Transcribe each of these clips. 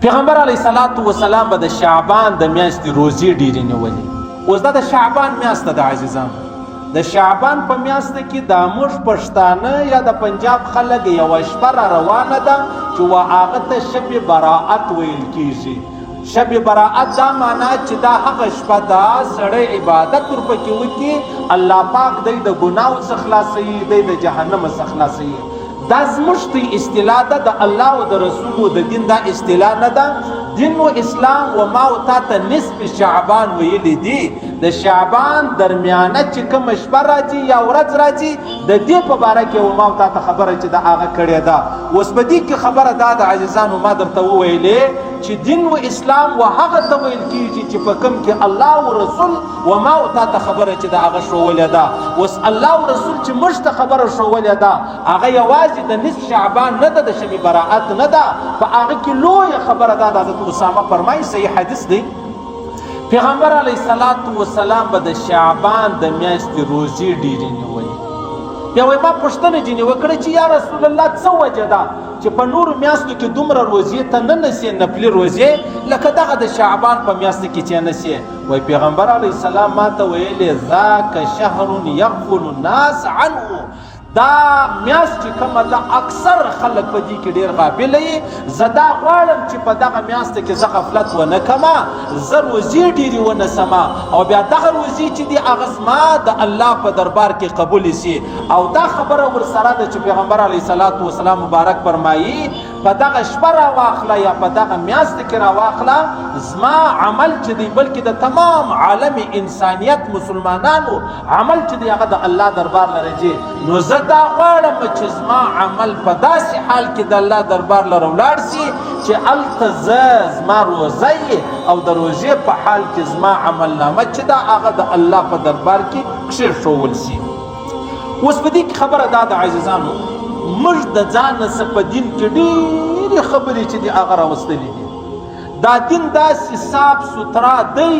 پیغمبر علیه الصلاة والسلام به د شعبان د میاشتې روزې ډېرې نیولې. اوس دا د شعبان میاشت ده عزیزانو، د شعبان په میاشت کې دا موږ پښتانه یا د پنجاب خلک یوه شپه را روانه ده چې و هغه ته شب براعت ویل کیږي. شب براعت دا معنا چې دا هغه شپه ده سړی عبادت ورپکې وکړي، الله پاک دی د ګناو څخه خلاصوي، دی د جهنم څخه خلاصوي. دا زموږ تی اصطلاح ده، د الله او د رسول د دین دا اصطلاح نه ده. دین و اسلام و ما او تا ته نصف شعبان ویلی دی. د شعبان درمیانه چې کومه شپه راځي یا ورځ راځي د دې په باره کې و ما او تا ته خبره چې د هغه کړې ده. اوس په دې کې خبره دا ده عزیزانو، ما درته وویلې چې دین و اسلام و هغه ته ویل کیږي چې په کوم کې الله او رسول و ما او تا ته خبره چې د هغه ښوولې ده. اوس الله او رسول چې موږ ته خبره ښوولې ده هغه یوازې د نصف شعبان نه ده، د شب براعت نه ده، په هغه کې لویه خبره ده. د حضرت اسامه فرمایي، صحیح حدیث دی، پیغمبر علیه الصلاة والسلام به د شعبان د میاشتې روزې ډېرې نیولې. بیا وایي ما پوښتنه ځینې وکړه چې یا رسول الله څه وجه ده چې په نورو میاشتو کې دومره روزې ته نه نسې، نفلي روزې لکه دغه د شعبان په میاشت کې چې نسې؟ وایي پیغمبر علیه السلام ما ته ویلې ذاک شهر یغفل الناس عنه، دا میاشت چې کومه ده اکثر خلک په دې کې ډېر غافل یي. زه دا غواړم چې په دغه میاشت کې زه غفلت ونه کړم، زه روزې ډېرې ونه سم او بیا دغه روزې چې دي هغه زما د الله په دربار کې قبولې سي. او دا خبره ورسره ده چې پیغمبر علیه الصلاة والسلام مبارک فرمایي په دغه شپه راواخله یا په دغه میاشت کې راواخله زما عمل چې دی، بلکې د تمام عالم انسانیت مسلمانانو عمل چې دی هغه د الله دربار لره ځي. نو زه دا غواړم چې زما عمل په داسې حال کې د الله دربار لره ولاړ سي چې هلته زه زما روزه یې او د روزې په حال کې زما عمل نامه چې ده هغه د الله په دربار کې کښېښوول سي. اوس په دې کې خبره دا ده عزیزانو، موږ د ځان نه څه په دین کې ډېرې خبرې چې دي هغه راوستلې دي. دا دین داسې صاف سوترا دی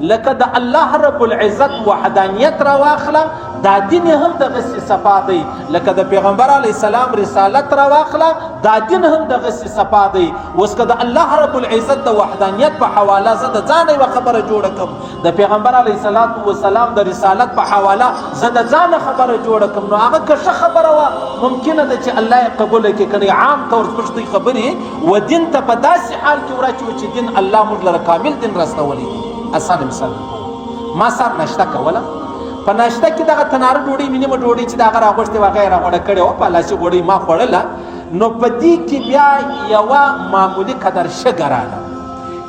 لکه د الله رب العزت وحدانیت راواخله، دا دین هم دغسې صفا دی، لکه د پیغمبر علیه السلام رسالت راواخله، دا دین هم دغسې صفا دی. اوس که د الله رب العزت د وحدانیت په حواله زه د ځانه یوه خبره جوړه کړم، د پیغمبر علیه الصلاة والسلام د رسالت په حواله زه د ځانه خبره جوړه کړم، نو هغه که ښه خبره وه ممکنه ده چې الله یې قبوله کړي. که نه عام طور زموږ دوی خبرې و دین ته په داسې حال کې وراچوو چې دین الله موږ لره کامل دین راستولی دی. اسانه مثال ما سر ناشته کوله، په ناشته کې دغه تناره ډوډۍ مې نیمه ډوډۍ چې د هغه راغوښتې وه هغه یې راغوړه کړې وه، په لاسي غوړۍ ما خوړله. نو په دې کې بیا یوه معمولي قدر شګه راله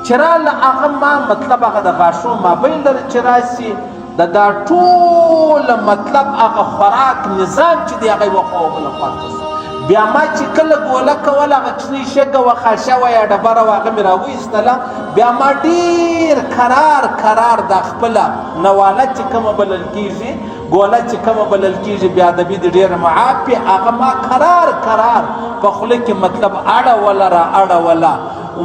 چې راله، هغه ما مطلب هغه د غاښو مابین لره چې راسي د دا ټول مطلب هغه خوراک نظام چې دی هغه یوه خوا او بله خوا ته سو. بیا ما چې کله ګوله کوله هغه کوچنۍ شګه وه، خاشه وه یا ډبره وه، هغه مې راوایستله. بیا ما ډېر کرار کرار دا خپله نواله چې کومه بلل کېږي، ګوله چې کومه بلل کېږي، بیا ادبي دې ډېره معاف پې، هغه ما کرار کرار په خوله کې مطلب اړوله را اړوله.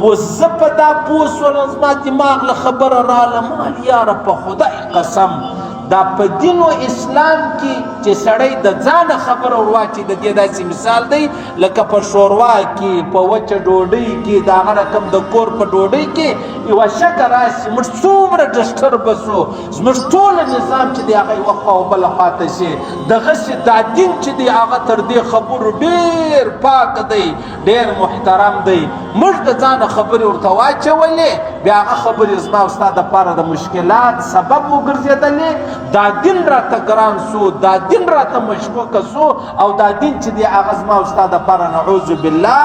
اوس زه په دا پوه سولم، زما دماغ له خبره راله، مال یاره په خدای قسم دا په دین و اسلام کې چې سړی د ځانه خبره ورواچي د دې داسې مثال دی لکه په شوروا کې په وچه ډوډۍ کې د هغه رقم د کور په ډوډۍ کې یوه شکه راشي، موږ څومره ډسټرب سو، زموږ ټول نظام چې دی هغه یوه خوا او بله خوا ته شي. دغسې دا دین چې دی هغه تر دې خبرو ډېر پاک دی، ډېر محترم دی. موږ د ځانه خبرې ورته واچولې، بیا هغه خبرې زما او ستا دپاره د مشکلات سبب وګرځېدلې. دا دین راته ګران سو، دا دین راته مشکوک سو، او دا دین چې دی هغه زما او ستا دپاره نعوذ بالله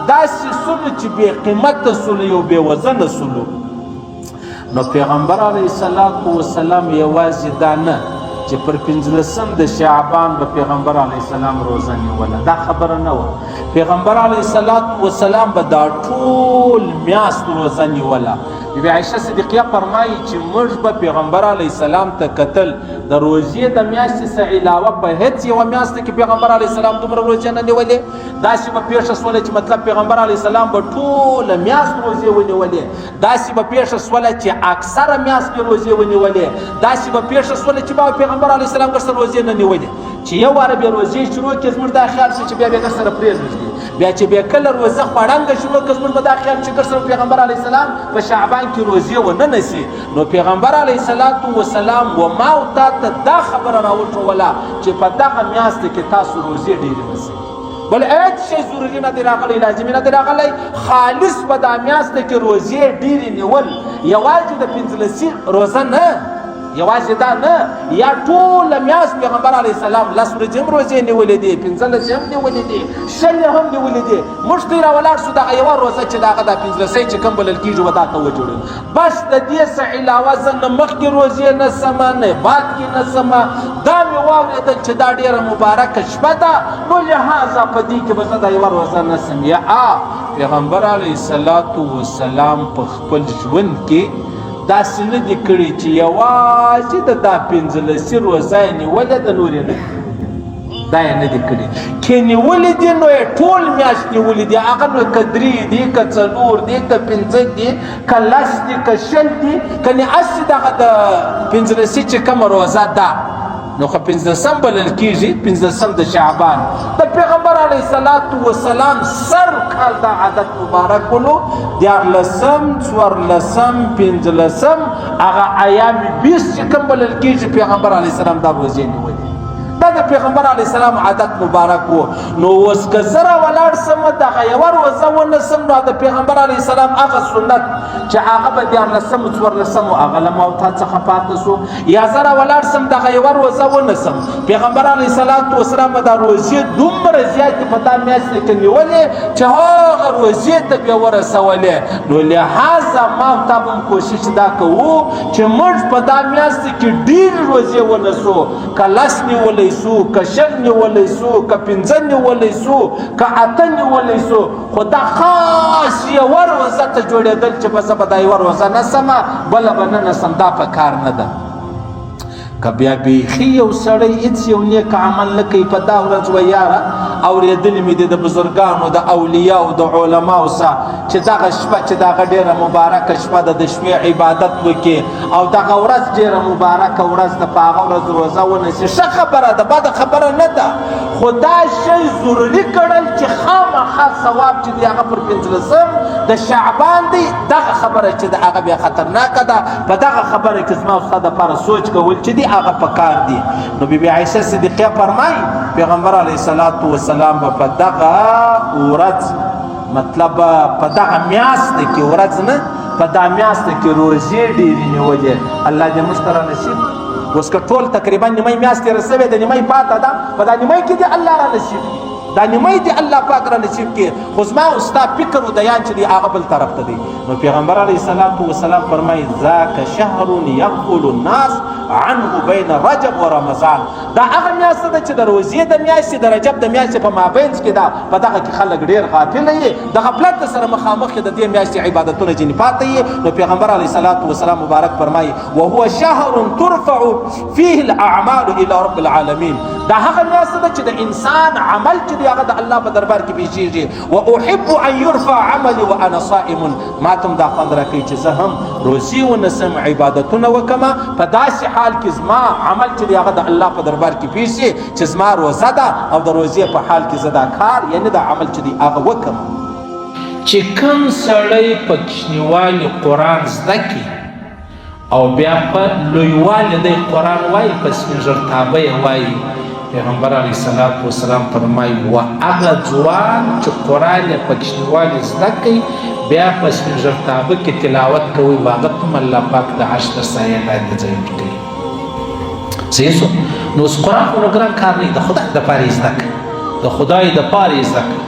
داسې سولو چې بې قیمته سولو، یو بې وزنه سولو. نو پیغمبر علیه الصلاة والسلام یوازې دا نه چې پر 15 د شعبان به پیغمبر علیه السلام روزه نیوله، دا خبره نه وه. پیغمبر علیه الصلاة والسلام به دا ټول میاشت روزه نیوله. بی عایشه صدیقیه فرمایي چې موږ به پیغمبر علیه السلام ته کتل د روزې د میاشتې څخه علاوه په هیڅ یوه میاشت کې پیغمبر علیه السلام دومره روزه نه نیولې. داسې به پېښه سوله چې مطلب پیغمبر علیه السلام به ټوله میاشت روزې ونیولې. داسې به پېښه سوله چې اکثره میاشت به روزې ونیولې. داسې به پېښه سوله چې به پیغمبر علیه السلام ګرسره روزې نه نیولې، چې یو واره بیا روزې شروع کړې زموږ دا خیال شي چې بیا به ګرسره پرېږدي. بیا چې بیا کله روزه خوړنګه شو، نو که زموږ به دا خیال چې که سره پیغمبر علیه السلام په شعبان کې روزې ونه نیسي، نو پیغمبر علیه الصلاة والسلام و ما او تا ته دا خبره راوښوله چې په دغه میاشت کې تاسو روزې ډېرې نیسئ. بل هېڅ شی ضروري نه دی راغلی، لازمي نه دی راغلی، خالص په دا میاشت کې روزې ډېرې نیول، یوازې د پنځلسي روزه نه، یوازې دا نه، یا ټوله میاشت پیغمبر علیه السلام 10 ورځې هم روزې نیولې دي، 15 هم نیولې دي، 20 هم نیولې دي. موږ ته راولاړ شو دغه یوه روزه چې دغه د پنځلسۍ چې کوم بلل کېږي و دا ته وجوړل. بس د دې څه علاوه زه نه مخکې روزې نه سمه، نه بعد کې نه سمه. دا مې واورېدل چې دا ډېره مبارکه شپه ده، نو لهذا په دې کې به زه دا یوه روزه نه سم. یا پیغمبر علیه الصلاة والسلام په خپل ژوند کې داسې نه دي کړي چې یوازې د دا پنځلسي روزه یې نیولې ده، نور یې نه، دا یې نه دي کړي. که نیولې دي نو یې ټول میاشت نیولې دي، هغه نو که 3 دي، که 4 دي، که 5 دي، که 10 دي، که 20 دي، کنې هسې دغه د پنځلسي چې کومه روزه ده نو خو پنځلسم بلل کېږي، پنځلسم د شعبان. د پیغمبر علیه الصلاة والسلام سر کال دا عادت مبارک ولو، 13، 14، 15 هغه ایام 20 چې کوم بلل کېږي پیغمبر علیه السلام دا روزې نیولې. دا د پیغمبر علیه السلام عادت مبارک و. نو اوس که زه راولاړ سم دغه یوه روزه ونیسم، نو د پیغمبر علیه السلام هغه سنت چې هغه به 13، 14 هغه له ما او تا څخه پاتې سو، یا زه راولاړ سم دغه یوه روزه ونیسم، پیغمبر علیه الصلاة والسلام به دا روزې دومره زیاتې په دا میاشت کې نیولې چې هغه روزې ته بیا ورسولې. نو لهذا ما او تا به هم کوشش دا کوو چې موږ په دا میاشت کې ډېرې روزې ونیسو، که 10 نیولی سو، که 20 نیولی سو، که 5 نیولی سو، که 8 نیولی سو، خو دا خاص یوه روزه ته جوړېدل چې به زه به دا یوه روزه نسمه بله به نه نسم، دا په کار نه ده. که بیا بیخي یو سړی هېڅ یو نیک عمل نه کوي په دا ورځ، وایي یاره اورېدلي مې دي د بزرګانو، د اولیاو، د علماو څخه چې دغه شپه چې دغه ډېره مبارکه شپه ده، د شپې عبادت وکړي او دغه ورځ ډېره مبارکه ورځ ده، په هغه ورځ روزه ونیسي. ښه خبره ده، بده خبره نه ده، خو دا شی ضروري کړل چې خامخا ثواب چې دی هغه پر 15 د شعبان دی، دغه خبره چې ده هغه بیا خطرناکه ده. په دغه خبره کې زما او ستا دپاره سوچ کول چې دی هغه پکار دی. نو بی بی عایشه صدیقه فرمایي پیغمبر علیه الصلاة والسلام به په دغه ورځ، مطلب په دغه میاشت کې، ورځ نه، په دا میاشت کې روزې ډېرې نیولې. الله دې موږ ته را نصیب. اوس که ټول تقریبا نیمه میاشت تېره شوې ده، نیمه پاته ده، په دا نیمه کې دې الله را نصیب کړي، دا نیمه دې الله پاک را نصیب کړي. خو زما او ستا فکر او دیان چې دی هغه بل طرف ته دی. نو پیغمبر علیه الصلاة والسلام فرمایي ذاک شهر یغفل الناس عنه بین رجب و رمضان. دا هغه میاشت ده چې د روزې د میاشتې د رجب د میاشتې په مابین کې ده، په دغه کې خلک ډېر غافل یي، د غفلت سره مخامخ د دې میاشتې عبادتونه ځینې پاتې یي. نو پیغمبر علیه الصلاة والسلام مبارک فرمایي وهو شهر ترفع فيه الاعمال الى رب العالمین. دا هغه میاشت ده چې د انسان عمل چې دی هغه د الله په دربار کې پیښیږي. واحب ان يرفع عملي وانا صائم. ما ته هم دا خوند راکوي چې زه هم روزې ونیسم، عبادتونه وکړم، په داسې حال کې زما عمل چې دی هغه د الله په دربار کې پیښ شي چې زما روزه ده او د روزې په حال کې زه دا کار یعنې دا عمل چې دی هغه وکړم. چې کوم سړی په کوچنیوالي قرآن زده کړي او بیا په لویوالي دی قرآن وایي، په سپینږرتابه یې وایي، پیغمبر علیه الصلاة والسلام فرمایي و هغه ځوان چې قرآن یې په کوچنیوالي زده کوي بیا په سپینږرتابه کې تلاوت کوي، هغه ته هم الله پاک د عرش د سایې لاندې ځای ورکوي. صحیح سو؟ نو اوس قرآن خو نو ګران کار نه دی، د خدای دپاره یې زده کړه، د خدای دپاره یې زده کړه.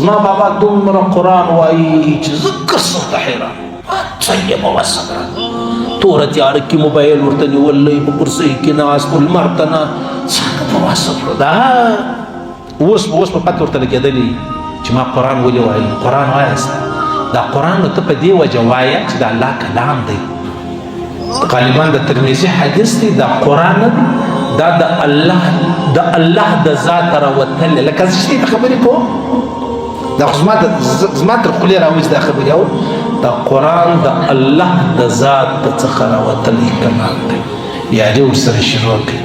زما بابا دومره قرآن وایي چې زه قسم ته حیران، څنګه به وسه ګران، توره تیاره کې موبایل ورته نیولی، په کرسۍ کې ناست و، لمر ته نه، څنګه به وسه کړو؟ دا اوس په پته ورته لګېدلی چې ما قرآن ولې وایي. قرآن وایه، دا قرآن نو ته په دې وجه وایه چې د الله کلام دی. غالبا د ترمذي حدیث دی، دا قرآن نه دی، دا د الله د ذات راوتلی. لکه زه چې دې خبرې کوم، دا خو زما تر خولې راوځي دا خبرې، او دا قرآن د الله د ذات څخه راوتلی کلام دی. یاري ورسره شروع کوي.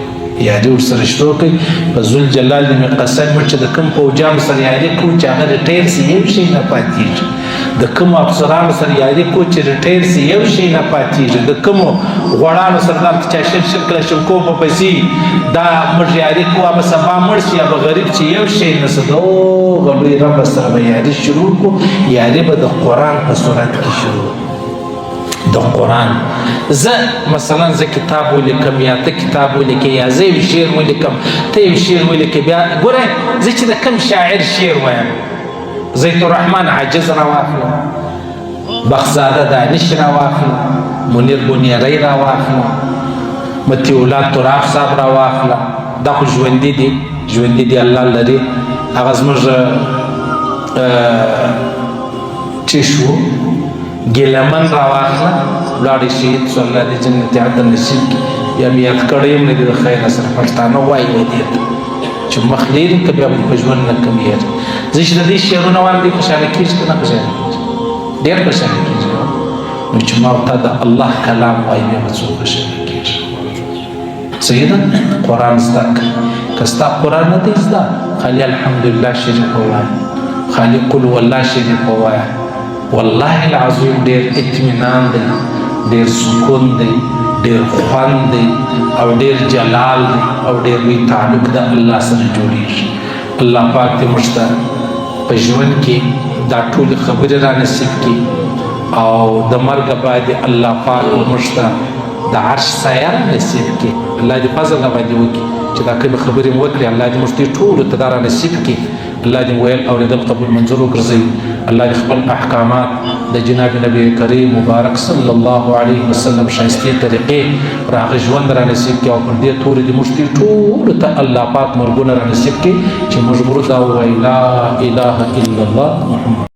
یاري ورسره شروع کړئ. په ذوالجلال دې مې قسم وي چې د کوم فوجانو سره یاري کوو چې هغه ریټایر سي، یو شی نه پاتېږي. د کومو افسرانو سره یاري کوو چې ریټایر سي، یو شی نه پاتېږي. د کومو غوړانو سره دلته چا شل شل کلاشینکوف په پسې دا موږ یاري کوو، هغه سبا مړ شي، هغه غریب چې یو شی نه څه، د هغه لوی رب سره به یاري شروع کړو. یاري به د قرآن په صورت کې شروع د قرآن. زه مثلا زه کتاب ولیکم یا ته کتاب ولیکې یا زه یو شعر ولیکم، ته یو شعر ولیکې، بیا ګوره زه چې د کوم شاعر شعر وایم، زید الرحمن عاجز راواخله، بخزاده دانش راواخله، منیر بونیری راواخله، مطیع الله تراب صاحب راواخله، دا خو ژوندي دي، ژوندي دي، الله لري. هغه زموږ چې شو ګیلمن راواخله، لاړې شهید شو، الله دې جنت عدن نصیب کړي. بیا مې یاد کړی هم نه دي د خیره سره. پښتانه وایي و دې ته چې مخ لرې که بیا به په ژوند نه کوم هېر. زه چې د دې شعرونه وایم، دې خوشحاله کېږي که نه خوشحاله کېږي؟ ډېر خوشحاله کېږي. نو چې ما ته د الله کلام وایي، بیا به څوک خوشحاله کېږي؟ صحیح ده. قرآن زده کړه. که ستا قرآن نه دی زده، خالي الحمدلله شریف ووایه، خالي قل والله شریف ووایه. والله العظیم ډېر اطمینان دی، ډېر سکون دی، ډېر خوند دی او ډېر جلال دی او ډېر لوی تعلق د الله سره جوړیږي. الله پاک دې موږ ته په ژوند کې دا ټولې خبرې را نصیب کړي او د مرګ بعد الله پاک موږ ته د عرش سایه را نصیب کړي. الله دې فضل را باندې وکړي چې دا کومې خبرې مو وکړې، الله دې موږ دې ټولو ته دا را نصیب کړي. الله دې ویل اورېدل قبول منظور وګرځوي. الله دې خپل احکامات د جناب نبی کریم مبارک صلی الله علیه وسلم ښایستې طریقې راغه ژوند را نصیب کړي او پر دې تورې دې موږ دې ټولو ته الله پاک مرګونه را نصیب کړي چې موږ مرو دا ووایو لا اله الا الله محمد.